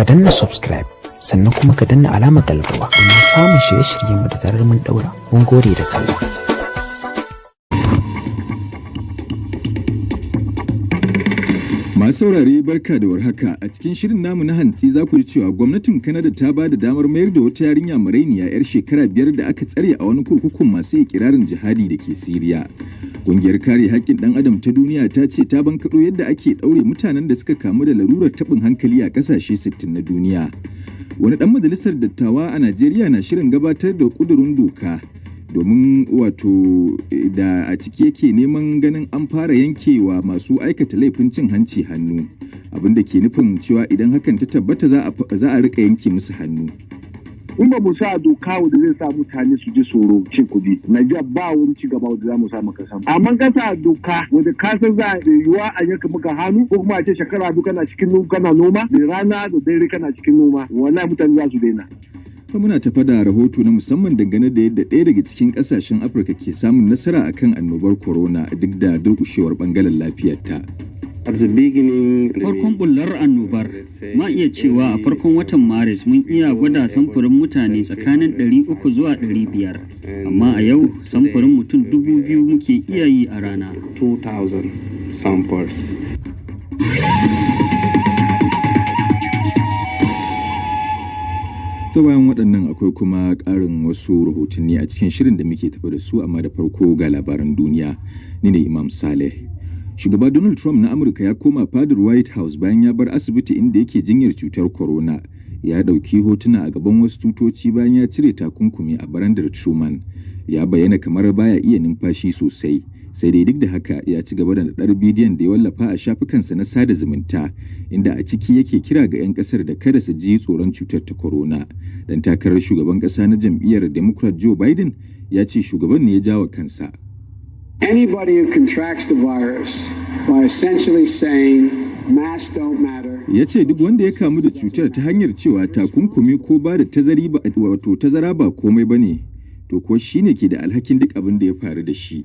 Ka danna subscribe, sannan kuma ka danna alamar kalbarwa domin samun shirye-shiryenmu da zarar mun daura. Mun gode da kalla. Masu saurare, barka da warhaka. A cikin shirin namu na hantsi za ku ji cewa gwamnatin Kanada ta ba da damar mayar da wata yarinya marainiya 'yar shekara 5 da aka tsare a wani kurkukun masu ikirarin jihadi da ke Siriya. Ƙungiyar kare haƙƙin ɗan adam ta duniya ta ce ta bankaɗo yadda ake ɗaure mutanen da suka kamu da larurar taɓin hankali a ƙasashe 60 na duniya. Wani ɗan majalisar dattawa a Najeriya na shirin gabatar da ƙudurin doka domin wato da a ciki yake neman ganin an fara yankewa masu aikata laifin cin hanci hannu, abin da ke nufin cewa idan hakan ta tabbata za a rika yanke musu hannu. In ba mu sa doka wanda zai sa mutane su ji tsoro cin kuɗi, Najeriya ba wani ci gaba wanda za mu samu kasan. Amma ka sa doka wanda ka san za a yiwuwa a yanka maka hannu, ko kuma a ce shekara 2 kana cikin kana noma da rana da dare kana cikin noma, wallahi mutane za su daina. Muna tafa da rahoto na musamman dangane da yadda ɗaya daga cikin ƙasashen Afirka ke samun nasara akan annobar corona duk da durƙushewar ɓangaren lafiyarta. Farkon bullar annobar, ma iya cewa a farkon watan Maris mun iya gwada samfurin mutane tsakanin 300 zuwa 500, amma a yau samfurin mutum 2000 muke iya yi a rana. 2000 samples. To bayan waɗannan akwai kuma ƙarin wasu rahotanni a cikin shirin da muke tafa da su, amma da farko ga labaran duniya. Ni ne Imam Saleh. Shugaba Donald Trump na Amurka ya koma fadar White House bayan ya bar asibiti inda yake jinyar cutar corona. Ya ɗauki hotuna a gaban wasu tutoci bayan ya cire takunkumi a barandar Truman. Ya bayyana kamar baya iya numfashi sosai. Sai dai duk da haka ya ci gaba da naɗar bidiyon da ya wallafa a shafukansa na sada zumunta, inda a ciki yake kira ga 'yan ƙasar da kada su ji tsoron cutar ta corona. Dan takarar shugaban ƙasa na jam'iyyar Democrat Joe Biden ya ce shugaban ne ya jawa kansa. Anybody who contracts the virus by essentially saying masks don't matter. Ya ce duk wanda ya kamu da cutar ta hanyar cewa takunkumi ko ba da tazari ba, wato tazara ba komai bane, to ko shine ke da alhakin duk abin da ya faru da shi.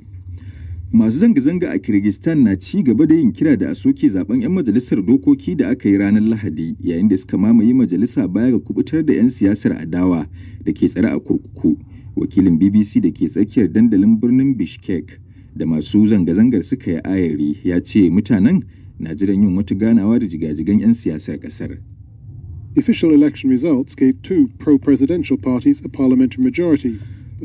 Masu zanga-zanga a Kyrgyzstan na ci gaba da yin kira da a soke zaben 'yan majalisar dokoki da aka yi ranar Lahadi, yayin da suka mamaye majalisa baya ga kubutar da 'yan siyasar adawa da ke tsare a kurkuku. Wakilin BBC da ke tsakiyar dandalin birnin Bishkek da masu zanga-zangar suka yi ayari ya ce mutanen na jiran yin wata ganawa da jigajigan 'yan siyasar kasar. Official election results gave two pro-presidential parties a parliamentary majority.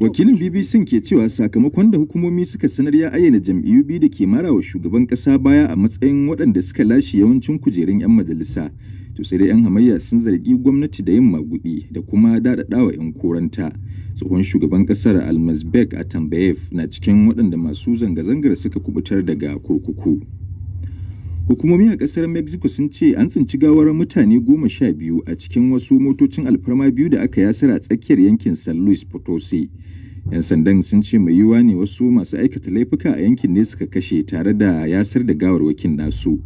Wakilin BBC ke cewa sakamakon da hukumomi suka sanar ya ayyana jam'iyyu biyu da ke marawa shugaban kasa baya a matsayin waɗanda suka lashe yawancin kujerun 'yan majalisa. To sai dai 'yan hamayya sun zargi gwamnati da yin magudi da kuma daɗaɗawa 'yan koranta. Tsohon shugaban ƙasar Almazbek Atambayev na cikin waɗanda masu zanga-zangar suka kubutar daga kurkuku. Hukumomi a ƙasar Mexico sun ce an tsinci gawar mutane 12 a cikin wasu motocin alfarma biyu da aka yasar a tsakiyar yankin San Luis Potosi. 'Yan sandan sun ce mai yiwuwa ne wasu masu aikata laifuka a yankin ne suka kashe tare da yasar da gawarwakin nasu.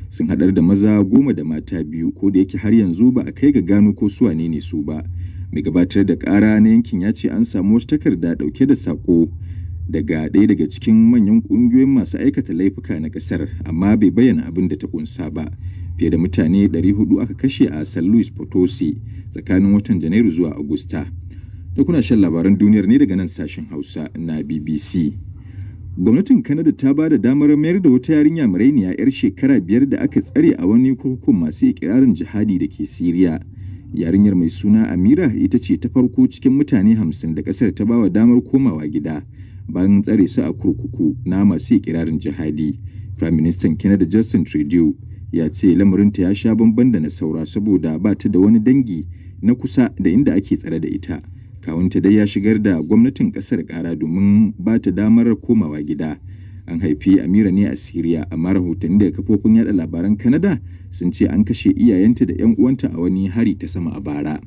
Sun haɗar da maza 10 da mata 2, ko da yake har yanzu ba a kai ga gano ko su wane ne su ba. Mai gabatar da ƙara na yankin ya ce an samu wata takarda ɗauke da saƙo daga ɗaya daga cikin manyan ƙungiyoyin masu aikata laifuka na ƙasar, amma bai bayyana abin da ta ƙunsa ba. Fiye da mutane 400 aka kashe a San Luis Potosi tsakanin watan Janairu zuwa Agusta. Da kuna shan labaran duniyar ne daga nan sashen Hausa na BBC. Gwamnatin Kanada ta ba da damar mayar da wata yarinya marainiya 'yar shekara 5 da aka tsare a wani kurkukun masu ikirarin jihadi da ke Siriya. Yarinyar mai suna Amira ita ce ta farko cikin mutane 50 da ƙasar ta bawa damar komawa gida bayan tsare su a kurkuku na masu ikirarin jihadi. Prime Minister Canada Justin Trudeau ya ce lamarinta ya sha bamban da na saura saboda ba ta da wani dangi na kusa da inda ake tsare da ita. Kawunta dai ya shigar da gwamnatin kasar kara domin ba ta damar komawa gida. An haifi Amira ne a Syria, amma rahotanni daga kafofin yada labaran Canada sun ce an kashe iyayenta da 'yan uwanta a wani hari ta sama a bara.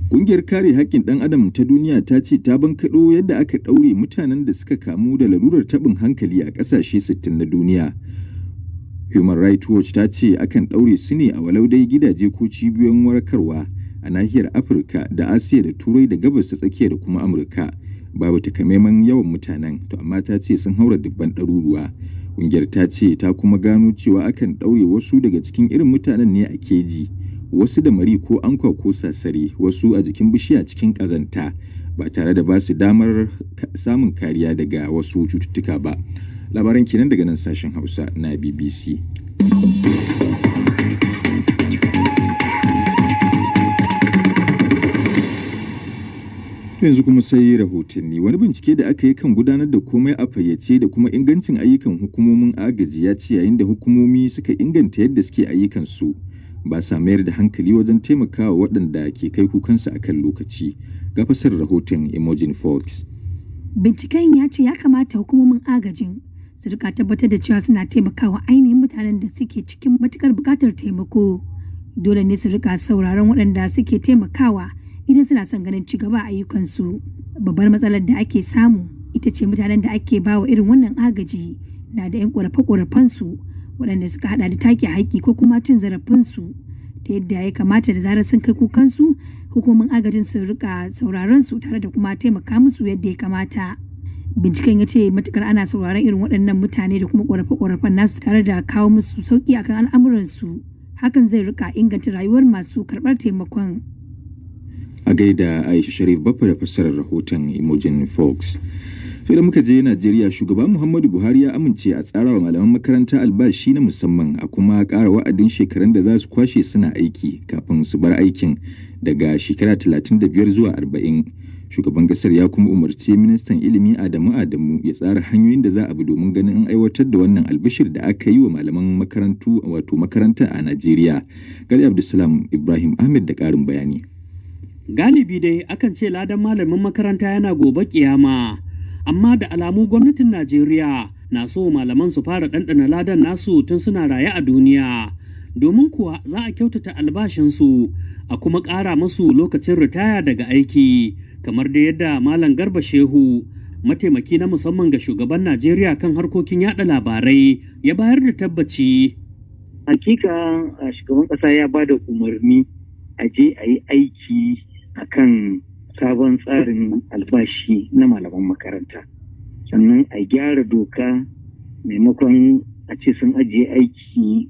Ƙungiyar kare haƙƙin ɗan adam ta duniya ta ce ta bankaɗo yadda aka ɗaure mutanen da suka kamu da larurar taɓin hankali a ƙasashe 60 na duniya. Human Rights Watch ta ce akan ɗaure su ne a walau dai gidaje ko cibiyoyin warkarwa a nahiyar Afirka da Asiya da Turai da Gabas ta Tsakiya da kuma Amurka. Babu takamaiman yawan mutanen, to amma ta ce sun haura dubban ɗaruruwa. Ƙungiyar ta ce ta kuma gano cewa akan ɗaure wasu daga cikin irin mutanen ne a keji Wasu da mari ko ankwa ko sasari, wasu a jikin bishiya cikin ƙazanta, ba tare da ba su damar samun kariya daga wasu cututtuka ba. Labaran kenan daga nan sashen Hausa na BBC. Yanzu kuma sai rahotanni. Wani bincike da aka yi kan gudanar da komai a fayyace da kuma ingancin ayyukan hukumomin agaji ya ce yayin da hukumomi suka inganta yadda suke ayyukansu, ba sa mayar da hankali wajen taimakawa waɗanda ke kai kukansu akan lokaci. Ga fasar rahoton Imogen Fox. Binciken ya ce ya kamata hukumomin agajin su rika tabbatar da cewa suna taimakawa ainihin mutanen da suke cikin matukar bukatar taimako. Dole ne su rika sauraron waɗanda suke taimakawa idan suna son ganin ci gaba a ayyukansu. Babbar matsalar da ake samu ita ce mutanen da ake bawa irin wannan agaji na da 'yan ƙorafe-ƙorafensu waɗanda suka hada da take haƙƙi ko kuma cin zarafinsu, ta yadda ya kamata da zarar sun kai kukansu, hukumomin agajin su rika sauraron su tare da kuma taimaka musu yadda ya kamata. Binciken ya ce matukar ana sauraron irin waɗannan mutane da kuma ƙorafe-ƙorafen nasu tare da kawo musu sauƙi akan al'amuransu, hakan zai rika inganta rayuwar masu karɓar taimakon. A gaida Aisha Sharif Baffa da fassarar rahoton Imogen Fox. Sai da muka je Najeriya, shugaba Muhammadu Buhari ya amince a tsara wa malaman makaranta albashi na musamman, a kuma ƙara wa'adin shekarun da za su kwashe suna aiki kafin su bar aikin daga shekara 35 zuwa 40. Shugaban kasar ya kuma umarci ministan ilimi Adamu Adamu ya tsara hanyoyin da za a bi domin ganin an aiwatar da wannan albishir da aka yi wa malaman makarantu, wato makaranta a Najeriya. Gari Abdulsalam Ibrahim Ahmed da ƙarin bayani. Galibi dai akan ce ladan malamin makaranta yana gobe kiyama, amma da alamu gwamnatin Najeriya na so malaman su fara ɗanɗana ladan nasu tun suna raye a duniya. Domin kuwa za a kyautata albashinsu a kuma ƙara musu lokacin ritaya daga aiki, kamar da yadda Malam Garba Shehu, mataimaki na musamman ga shugaban Najeriya kan harkokin yada labarai, ya bayar da tabbaci. Hakika shugaban ƙasa ya ba da umarni a je a yi aiki a kan sabon tsarin albashi na malaman makaranta, sannan a gyara doka. Maimakon a ce sun ajiye aiki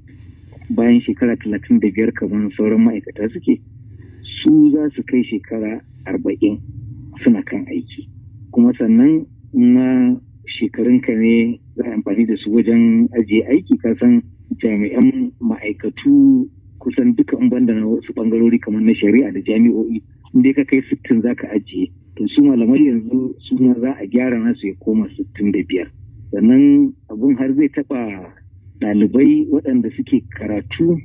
bayan shekara 35 kamar sauran ma'aikata suke, su za su kai shekara 40 suna kan aiki. Kuma sannan na shekarunka ne za a amfani da su wajen ajiye aiki. Kasan jami'an ma'aikatu kusan duka, in banda na wasu bangarori kamar na shari'a da jami'o'i, inda ka kai 60 za ka ajiye. To, su malamai yanzu suna za a gyara nasu ya koma 65. Sannan abun har zai taɓa ɗalibai waɗanda suke karatu,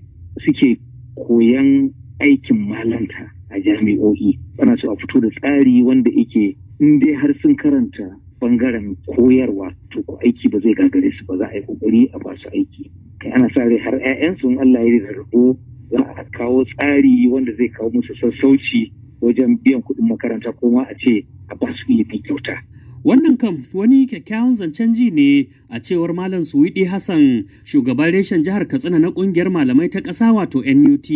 suke koyan aikin malanta a jami'o'i. Ana so a fito da tsari wanda yake in dai har sun karanta bangaren koyarwa, to ko aiki ba zai gagare su ba, za a yi kokari a ba su aiki. Kai, ana sa rai har 'ya'yansu, in Allah ya rabo, za a kawo tsari wanda zai kawo musu sassauci wajen biyan kuɗin makaranta, ko ma a ce a ba su ilimi kyauta. Wannan kam wani kyakkyawan zancen ji ne, a cewar Malam Suwiɗi Hassan, shugaban reshen jihar Katsina na ƙungiyar malamai ta ƙasa, wato NUT.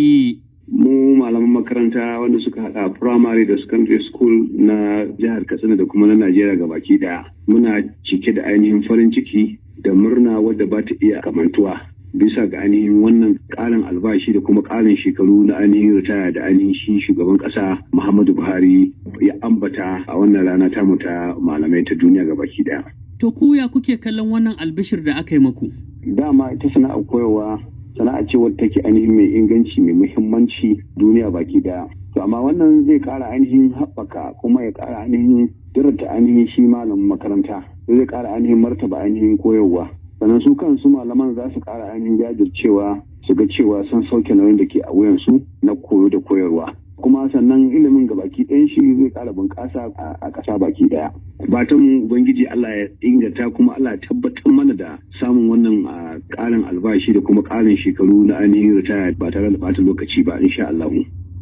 Mu malaman makaranta wanda suka hada primary da secondary school na jihar Katsina da kuma na Najeriya baki daya, muna cike da ainihin farin ciki da murna wadda ba ta iya kamantuwa bisa ga ainihin wannan ƙarin albashi da kuma ƙarin shekaru na ainihin ritaya da ainihin shi shugaban ƙasa Muhammadu Buhari ya ambata a wannan rana tamu ta malamai ta duniya gabaki daya. To, ku ya kuke kallon wannan albishir da aka yi maku? Dama ita sana'ar koyarwa sana'a ce wadda take ainihin mai inganci, mai muhimmanci duniya baki daya. To, amma wannan zai ƙara ainihin haɓaka kuma ya ƙara ainihin daraja ainihin shi malamin makaranta, zai ƙara ainihin martaba ainihin koyarwa. Sannan su kansu malaman za su ƙara ainihin jajircewa su ga cewa sun sauke nauyin da ke a wuyansu na koyo da koyarwa. Kuma sannan ilimin gabaki ɗayan shi zai ƙara bunƙasa a ƙasa baki ɗaya. Fatan mu, Ubangiji Allah ya inganta kuma Allah ya tabbatar mana da samun wannan ƙarin albashi da kuma ƙarin shekaru na ainihin ritaya ba tare da ɓata lokaci ba, insha Allah.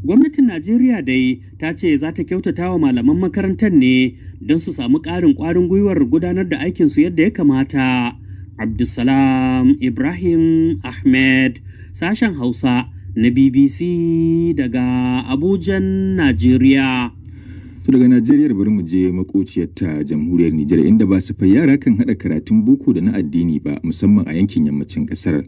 Gwamnatin Najeriya dai ta ce za ta kyautata wa malaman makarantar ne don su samu ƙarin ƙwarin gwiwar gudanar da aikinsu yadda ya kamata. Abdulsalam Ibrahim Ahmed, sashen Hausa na BBC daga Abujan, Najeriya. To, daga Najeriya bari mu je makociyar ta jamhuriyar Nijar, inda ba su yara kan hada karatun boko da na addini ba, musamman a yankin yammacin kasar.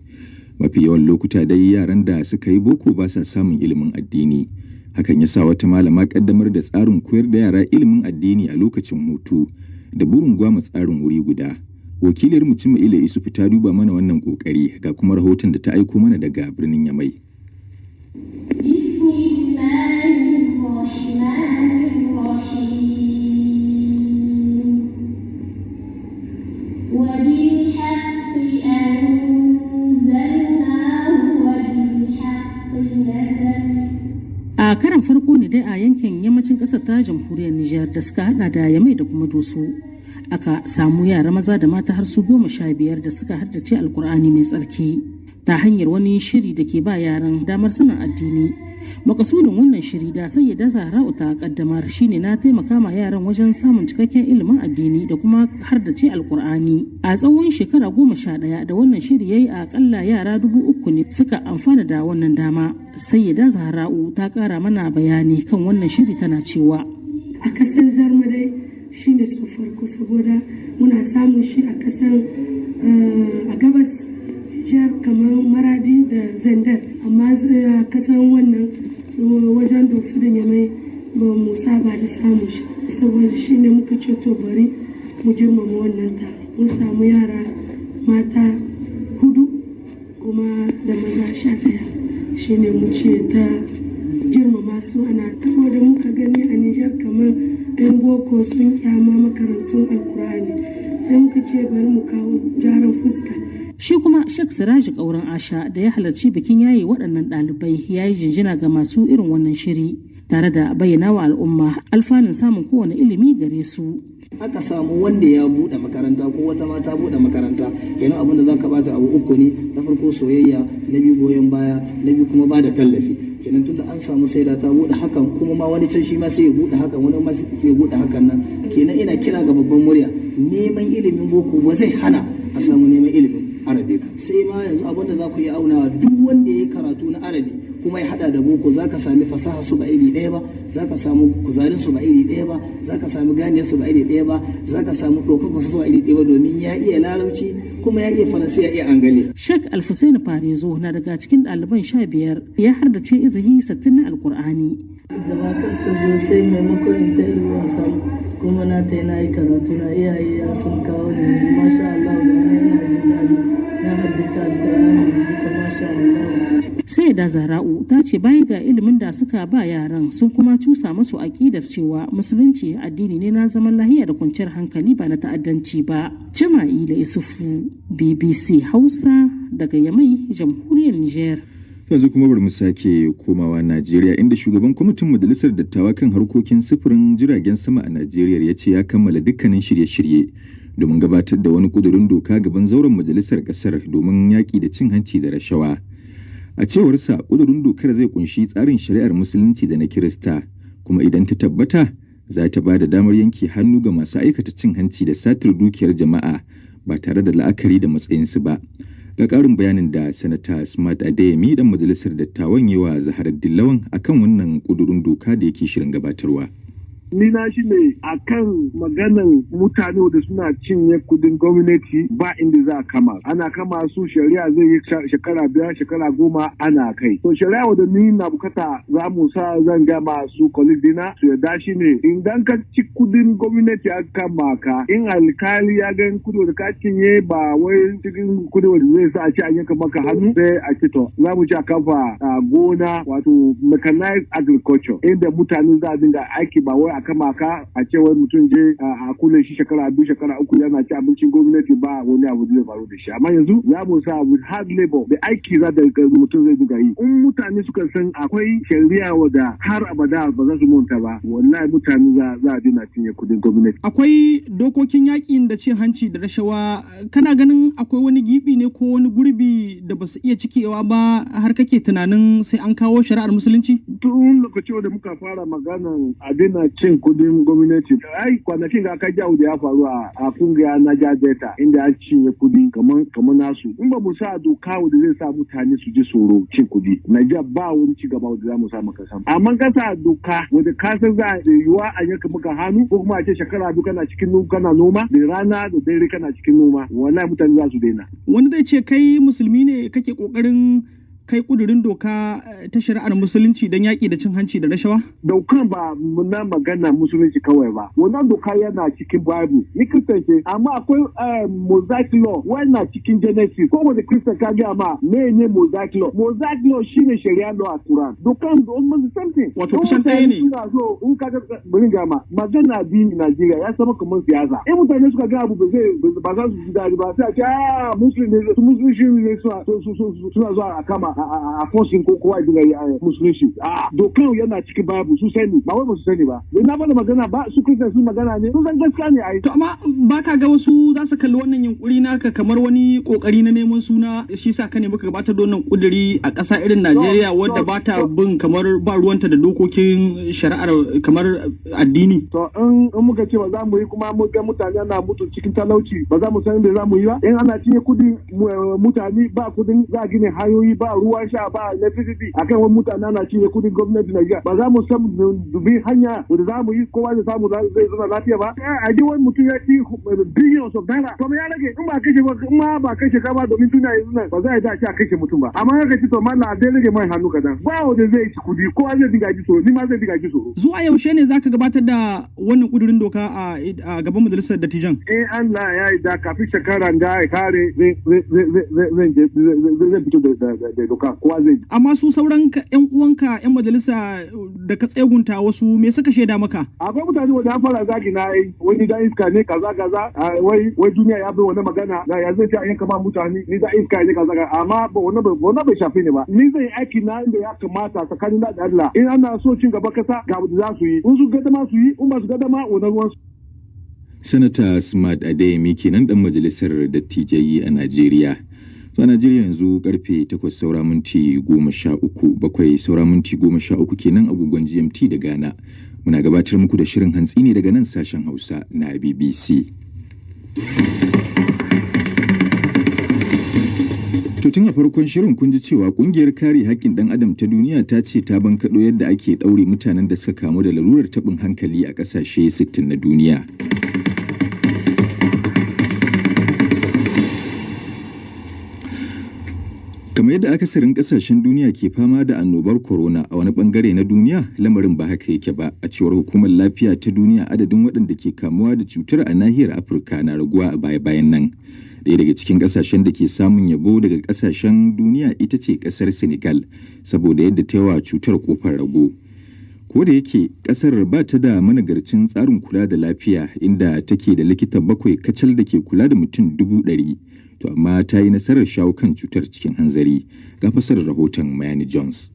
Mafi yawan lokuta dai yaran da suka yi boko ba sa samun ilimin addini. Hakan ya sa wata malama kaddamar da tsarin koyar da yara ilimin addini a lokacin hutu da burin gwama tsarin wuri guda. Wakiliyar mutum Ila Isufu ta duba mana wannan kokari, ga kuma rahoton da ta aiko mana daga birnin Yamai. A karan farko ne dai a yankin yammacin ƙasar ta Jamhuriyar Nijar da suka hada da Yamai da kuma Doso, aka samu yara maza da mata har su 15 da suka haddace Alkur'ani mai tsarki ta hanyar wani shiri da ke ba yaran damar sanin addini. Makasudin wannan shiri da Sayyida Zahra'u ta kaddamar shine na taimaka ma yaran wajen samun cikakken ilimin addini da kuma haddace Alkur'ani. A tsawon shekara 11 da wannan shiri yayi, akalla yara 3000 ne suka amfana da wannan dama. Sayyida Zahra'u ta kara mana bayani kan wannan shiri, tana cewa: A kasar Zarma dai shine su farko, saboda muna samun shi a kasan a gabas jihar kamar Maradi da Zandar, amma a kasan wannan wajen Dosu da Yamai ba mu saba da samun shi. Saboda shi ne muka ce to bari mu girmama wannan taro. Mun samu yara mata hudu kuma da maza 11. Shi ne mu ce ta girmama su ana saboda muka gani a Nijar kamar 'yan boko sun kyama makarantun Alkur'ani, sai muka ce bari mu kawo jaran fuska. Shi kuma Sheikh Siraji Kauran Asha da ya halarci bikin yaye waɗannan ɗalibai ya yi jinjina ga masu irin wannan shiri tare da bayyana wa al'umma alfanun samun kowane ilimi gare su. Aka samu wanda ya buɗe makaranta ko wata mata buɗe makaranta, kenan abin da za ka bata abu uku ne: na farko soyayya, na biyu goyon baya, na biyu kuma ba da tallafi. Kenan tunda an samu saida ta buɗe hakan, kuma ma wani can shi ma sai ya buɗe hakan, wani ma sai ya buɗe hakan nan. Kenan ina kira ga babban murya, neman ilimin boko ba zai hana a samu neman ilimin Arabi. Sai ma yanzu abin da za ku iya aunawa, duk wanda ya yi karatu na Arabi kuma ya hada da boko, za ka sami fasaha su ba iri ɗaya ba, za ka samu kuzarin su ba iri ɗaya ba, za ka sami ganiyar su ba iri ɗaya ba, za ka samu ɗaukakar su ba iri ɗaya ba, domin ya iya Larabci kuma ya iya Faransa, ya iya Angale. Sheikh Alfusain Farezo na daga cikin ɗaliban 15, ya hardace izihi 60 na Alkur'ani. Da vacances ta zo, sai maimakon in ta yi wasa kuma na ta yi na yi karatu na, iyaye ya sun kawo ni. Yanzu masha Allah ga wani ina jin daɗi, na haddace Alkur'ani duka, masha Allah. Sai da Zara'u ta ce bayan ga ilimin da suka ba yaran, sun kuma cusa musu aƙidar cewa Musulunci addini ne na zaman lahiya da kwanciyar hankali, ba na ta'addanci ba. Jama'ila Isufu, BBC Hausa, daga Yamai, Jamhuriyar Niger. Yanzu kuma bari mu sake komawa Najeriya, inda shugaban kwamitin majalisar dattawa kan harkokin sufurin jiragen sama a Najeriya ya ce ya kammala dukkanin shirye-shirye domin gabatar da wani kudurin doka gaban zauren majalisar kasar domin yaƙi da cin hanci da rashawa. A cewarsa, kudurin dokar zai kunshi tsarin shari'ar Musulunci da na Kirista, kuma idan ta tabbata za ta ba da damar yanke hannu ga masu aikata cin hanci da satar dukiyar jama'a ba tare da la'akari da matsayinsu ba. Ga ƙarin bayanin da Sanata Smart Adeyemi, dan majalisar dattawan, yi wa Zaharar Dillawan akan wannan ƙudurin doka da yake shirin gabatarwa. Ni na shi ne a kan maganan mutane da suna cinye kudin gwamnati, ba inda za a kama, ana kama su, shari'a zai yi shekara 5, shekara 10 ana kai. To shari'a wanda ni na bukata za mu sa, zan ga masu colleague dina su yarda, shi ne idan ka ci kudin gwamnati aka kama ka, in alkali ya gan kudi da ka cinye ba wai cikin kudi wanda zai sa a ci an yanka maka hannu, sai a ci to za mu ci a kafa gona, wato mechanized agriculture, inda mutane za a dinga aiki, ba wai a kama ka a ce wai mutum je a kule shi shekara 2, shekara 3 yana ci abincin gwamnati, ba wani abu zai faru da shi. Amma yanzu za mu sa with hard labor da aiki za da mutum zai dinga yi. In mutane suka san akwai shari'a wada har abada ba za su manta ba, wallahi mutane za a dina cinye kudin gwamnati. Akwai dokokin yakin da cin hanci da rashawa, kana ganin akwai wani gibi ne ko wani gurbi da ba su iya cikewa ba har kake tunanin sai an kawo shari'ar Musulunci? Tun lokacin da muka fara maganan a daina cin Cin kudin gwamnati, ai kwanakin ga aka jawo da ya faru a kungiya na Delta, inda an cinye kudi kamar nasu. In ba mu sa doka wanda zai sa mutane su ji tsoro cin kudi, Najeriya ba wani ci gaba wanda za mu samu kasan. Amma ka sa doka wanda ka san za a yiwuwa a yanka maka hannu, ko kuma a ce shekara 2 kana cikin kana noma da rana da dare, kana cikin noma, wallahi mutane za su daina. Wani zai ce kai musulmi ne kake kokarin kai kudurin doka ta shari'ar musulunci don yaƙi da cin hanci da rashawa? Dokan ba na magana musulunci kawai ba. Wannan doka yana cikin Bible. Ni Christian ce, amma akwai Mosaic law wannan cikin Genesis. Ko wani Christian ka gaya ma me ne Mosaic law? Mosaic law shine shari'a law a Quran. Dokan almost the same thing. Wato kusan ɗaya ne. Suna so in ka ga, bari ga ma, magana addini Najeriya ya zama kamar siyasa. In mutane suka ga abu ba zai ba za su ji daɗi ba, sai a ce ah, Muslim ne su, musulunci ne, suna zuwa a kama a forcing ko kowa ya dinga yi musulunci. A dokan yana cikin babu, su sani, ba wai ba su sani ba. Na bada magana ba, su Christian su magana ne, sun san gaskiya ne ai. To amma ba ka ga wasu za su kalli wannan yunkuri naka kamar wani kokari na neman suna, shi sa ka ne muka gabatar da wannan kuduri a ƙasa irin Najeriya wadda ba ta bin, kamar ba ruwanta da dokokin shari'ar kamar addini? To in muka ce ba za mu yi, kuma mu ga mutane na mutu cikin talauci, ba za mu san da za mu yi ba. In ana cinye kudi mutane, ba kudin za a gina hanyoyi, ba ruwan sha, ba electricity, akan wani mutane ana cinye kudin gwamnati Najeriya, ba za mu san dubi hanya wanda za mu yi kowa zai samu zai zama lafiya ba? A ji wani mutum ya ci billions of naira, to me ya rage in ba kashe ba? In ma ba kashe ka ba, domin duniya yanzu nan ba za a yi dace a kashe mutum ba, amma ya ci, to mallam, a dai rage mai hannu kadan. Ba wanda zai ci kudi, kowa zai dinga ji tsoro, ni ma zai dinga ji tsoro. Zuwa yaushe ne zaka gabatar da wannan kudurin doka a gaban majalisar dattijan? Eh, Allah ya yi da kafin shekaran da ya kare zai fito da doka, kowa zai. Amma su sauran yan uwanka yan majalisa da ka tsegunta wasu, me suka shaida maka? Akwai mutane wanda an fara zagi na, ai wani da iska ne, kaza kaza, wai duniya ya bai wani magana da ya zai ce an yanka ma mutane, ni da iska ne, kaza kaza, amma ba wannan bai shafe ni ba. Ni zai aiki na inda ya kamata tsakanin da Allah. In ana so cin gaba kasa, ga abu da za su yi, in su ga dama su yi, in ba su ga dama, wannan ruwan su. Sanata Smart Adeyemi kenan, dan majalisar dattijai a Najeriya. To a Najeriya yanzu karfe 8 saura minti 13, 7 saura minti 13 kenan agogon GMT da Ghana. Muna gabatar muku da shirin hantsi ne daga nan sashen Hausa na BBC. To tun a farkon shirin kun ji cewa kungiyar kare haƙƙin ɗan adam ta duniya ta ce ta bankaɗo yadda ake ɗaure mutanen da suka kamu da larurar taɓin hankali a ƙasashe 60 na duniya. Kamar yadda akasarin kasashen duniya ke fama da annobar corona, a wani bangare na duniya lamarin ba haka yake ba. A cewar Hukumar Lafiya ta Duniya, adadin waɗanda ke kamuwa da cutar a nahiyar Afirka na raguwa a baya-bayan nan. Ɗaya daga cikin kasashen da ke samun yabo daga kasashen duniya ita ce ƙasar Senegal, saboda yadda ta yawa cutar kofar rago. Ko da yake kasar ba ta da managarcin tsarin kula da lafiya, inda take da likita bakwai kacal da ke kula da mutum 100,000, to amma ta yi nasarar shawo kan cutar cikin hanzari. Ga fasarar rahoton Mayani Jones.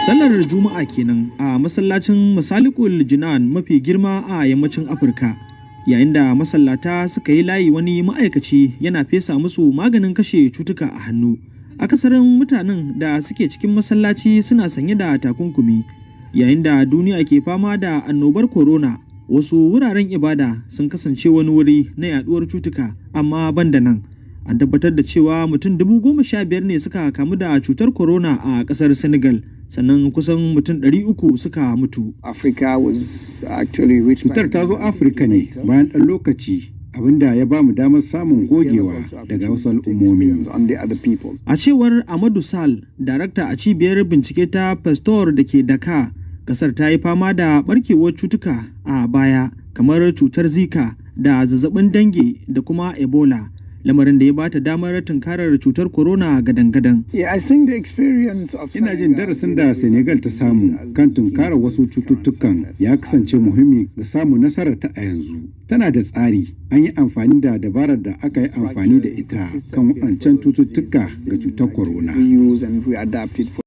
Sallar Juma'a kenan a masallacin Masalikul Jinan mafi girma a yammacin Afirka. Yayin da masallata suka yi layi, wani ma'aikaci yana fesa musu maganin kashe cutuka a hannu. Akasarin mutanen da suke cikin masallaci suna sanye da takunkumi. Yayin da duniya ke fama da annobar corona, wasu wuraren ibada sun kasance wani wuri na yaduwar cutuka, amma ban da nan. An tabbatar da cewa mutum 15,000 ne suka kamu da cutar corona a kasar Senegal, sannan kusan mutum 300 suka mutu. Cutar ta zo Afirka ne bayan ɗan lokaci, abinda ya ba mu damar samun gogewa daga wasu al'ummomi. A cewar Amadu Sall, darakta a cibiyar bincike ta Pasteur da ke Dakar, kasar ta yi fama da barkewar cutuka a baya kamar cutar Zika da zazzabin dengue da kuma Ebola, lamarin da ya bata damar tunkarar cutar corona gadan-gadan. Ina jin darasin da Senegal ta samu kan tunkarar wasu cututtukan ya kasance muhimmi ga samun nasarar ta a yanzu. Tana da tsari, an yi amfani da dabarar da aka yi amfani da ita kan waɗancan cututtuka ga cutar corona.